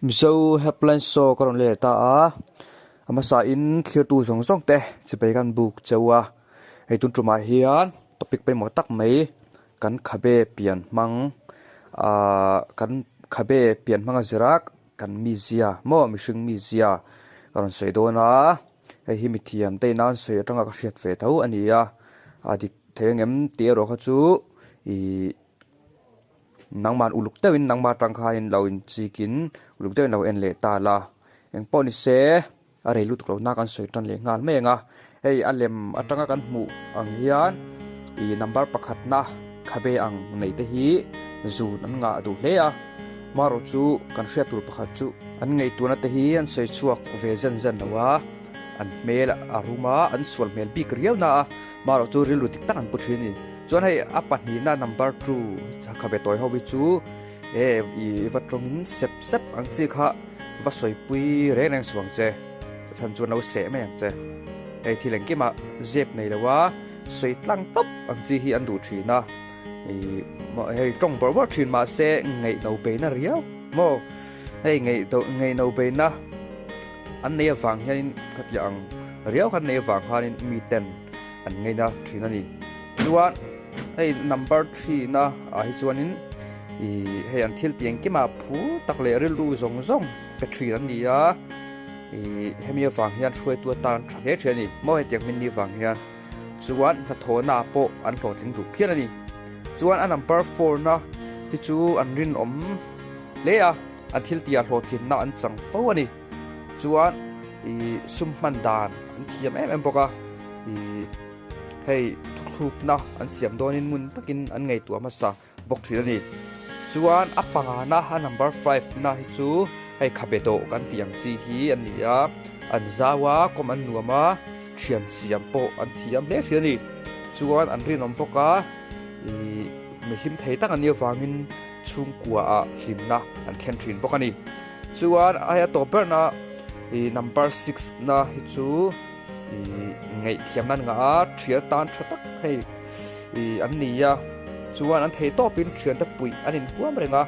Mizo Helpline Show ka rawn let leh ta a, a hmasa in thlirtu zawng zawng te chipei kan buk cheu a, hei tun tumah hian topic pawimawh tak mai kan khabe pian hmang ahh kan khabe pian hmang a zir a kan mizia maw mihring mizia ka rawn sawi dawn a, hei hi mithiam te in a an sawi atanga ka hriat ve tho a ni a, a dik thei ang em tih erawh kha chu ihh. Nangmah uluk deuhin nangmah atang khanin lo inchikin uluk deuhin lo en leh ta la. Engpawh ni se a rei lutuk lohna kan sawi tan leh nghal mai ang a. Hei a lem atanga kan hmuh ang hian ih number pakhatna khabe ang neih te hi zun an ngah duh hle a. Hmarawh chu kan hriat tur pakhat chu an ngaihtuahna te hi an sawi chhuak ve zen zen lo a, an hmel a rum a, an sual hmel bik riau na a, hmarawh chu rilru dik tak an pu thin a ni. Chuan hei a pahnihna number 2 khabe tawi ho hi chu e i va tawngin sep sep ang chi kha va sawipui reng reng suh ang che chhan chuan lo seh mai ang che hei thil engkimah zep nei lo a sawi tlang tawp ang chi hi an duh thin a ih hei tawng bawrh bawrh thin mahse ngaihno beina riau maw hei ngaihno beina an nei avang hianin khatiang ang riau khan nei avang khanin miten an ngaina thin a ni. Chuan hei number 3 na ah hi chuanin ih hei an thil tih engkimah phu tak leh rilru zawng zawng pe thin an ni a ih hemi avang hian hruaitu atan tha hle thin a ni maw hetiang hmin ni vang hian chuan hnathawhna ah pawh an hlawhtling duh phian a ni. Chuan a number 4 na hi chu an rinawm hle a an thil tih ah hlawhtlinna an chang fo a ni. Chuan ih sum hman dan an thiam em em bawk a ih hei thuthlukna an siam dawnin ngun takin an ngaihtuah hmasa bawk thin a ni. Chuan a pangana a number 5 na hi chu hei khabe dawh kan tih ang chi hi a ni a, an zau a kawm an nuam a thian siam pawh an thiam hle thin a ni. Chuan an rinawm bawk a ih mi hlim thei tak an nih avangin chhungkua ah hlimna an thlen thin bawk a ni. Chuan a hei a tawp berna ih number 6 na hi chu ih ngaihthiamna an ngah a thian tan tha tak hei ih an ni a chuan an thei tawpin thiante puih an inhuam reng a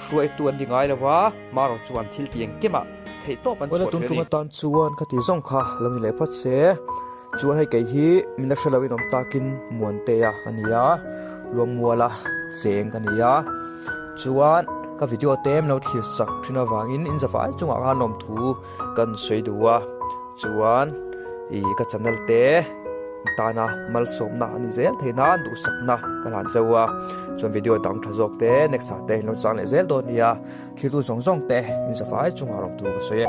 hruaitu an ni ngai lo va marawh chuan thil tih engkimah theih tawp an chhuah thin a ni. Atan chuan ka ti zawng kha lo ni leh phawt se chuan hei kei hi min la hre loin awm takin Muantea ka ni a Luangmuala cheng ka ni a chuan ka video te em lo thlir sak thin avangin in zavai chungah khan lawmthu kan sawi duh a chuan ih ka channel te tana malsawmna a ni zel thei nan duhsakna ka hlan chauh a chuan video dang tha zawk te next ah te in lo chang leh zel dawn nia thiltu zawng zawng te in zavai chungah lawmthu ka sawi e.